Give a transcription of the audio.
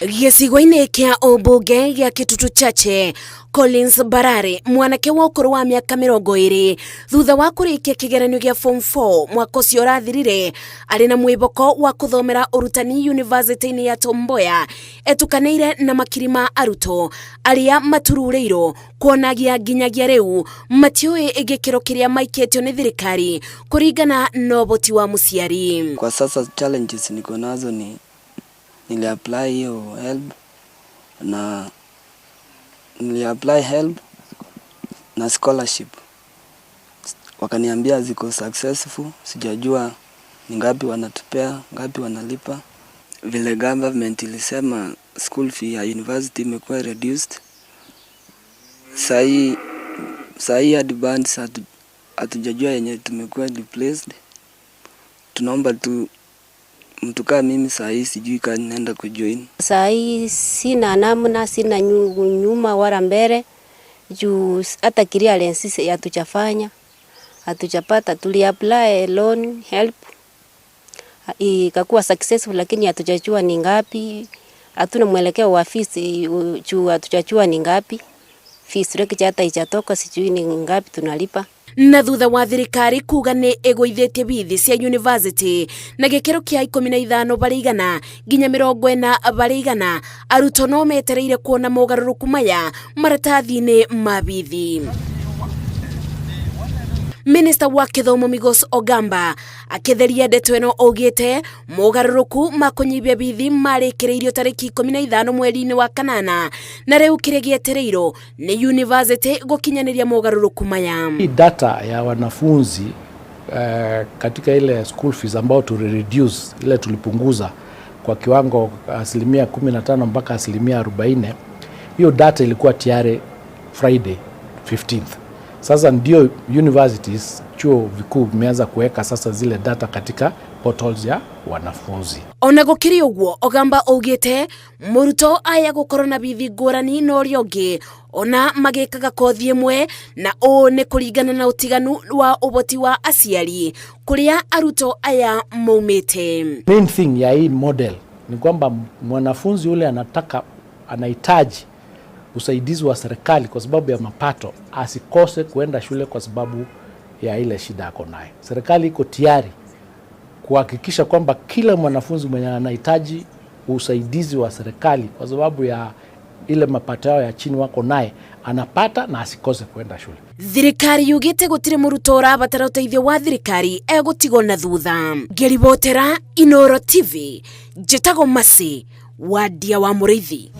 Gĩcigo-inĩ kĩa ũmbunge gĩa Kitutu Chache, Collins Mbarare, mwanake wa ũkũrũ wa mĩaka 20, thutha wa kũrĩkia kĩgeranio gĩa form 4 mwaka ũcio ũrathirire, arĩ na mwĩboko wa kũthomera ũrutani yunivasĩtĩ-inĩ ya Tom Mboya, etukanĩire na makiri ma arutwo arĩa matururĩirwo kuonagia nginyagia rĩu matiũĩ gĩkĩro kĩrĩa maikĩtio nĩ thirikari kũringana na ũhoti wa mũciari. Kwa sasa challenges niko nazo ni niliapply hiyo HELB na niliapply HELB na scholarship, wakaniambia ziko successful. Sijajua ni ngapi wanatupea, ngapi wanalipa. Vile government ilisema school fee ya university imekuwa reduced, sahii sahii hadi bands hatujajua yenye tumekuwa replaced. Tunaomba tu mtu kaa mimi sahii sijui kaa naenda kujoin. Saa hii sina namna, sina nyuma wala mbele, juu hata clearance hatujafanya, hatujapata. Tuli apply loan HELB ikakuwa successful, lakini hatujajua ni ngapi. Hatuna mwelekeo wa fees juu hatujajua ni ngapi. Fees structure hata ijatoka, sijui ni ngapi tunalipa. Na thutha wa thirikari kuga nĩ ĩgũithĩtie bithi cia university na gĩkĩro kĩa 15% nginya 40%, arutwo no metereire kuona mogarũrũku maya maratathi-inĩ ma bithi. Minista wa gĩthomo Migos Ogamba akĩtheria ndeto ĩno augĩte mogarũrũku ma kũnyihia bithi marĩkĩrĩirio tarĩki 15 mweri-inĩ wa kanana, na rĩu kĩrĩa gĩetereirwo nĩ university gũkinyanĩria mogarũrũku maya. Hii data ya wanafunzi katika ile school fees ambao tulireduce, ile tulipunguza kwa kiwango 15% mpaka 40%, hiyo data ilikuwa tayari Friday 15th. Sasa ndio universities, chuo vikuu vimeanza kuweka sasa zile data katika portals ya wanafunzi. Ona gũkĩrĩ ũguo, Ogamba augĩte mũrutwo aya gũkorwo na bithi ngũrani na ũrĩa ũngĩ ona magĩkaga kothi ĩmwe, na ũũ nĩ kũringana na ũtiganu wa ũhoti wa aciari kũrĩa arutwo aya maumĩte. Main thing ya hii model ni kwamba mwanafunzi yule anataka anahitaji usaidizi wa serikali kwa sababu ya mapato asikose kuenda shule kwa sababu ya ile shida ako nayo. Serikali iko tayari kuhakikisha kwamba kila mwanafunzi mwenye anahitaji usaidizi wa serikali kwa sababu ya ile mapato yao ya chini wako naye anapata na asikose kuenda shule. Thirikari yugĩte gũtirĩ mũrutwo ũrabatara ũteithio wa thirikari egũtigwo na thutha. Ngĩribotera Inooro TV, njĩtagwo Mercy Wandia wa Mũrĩithi.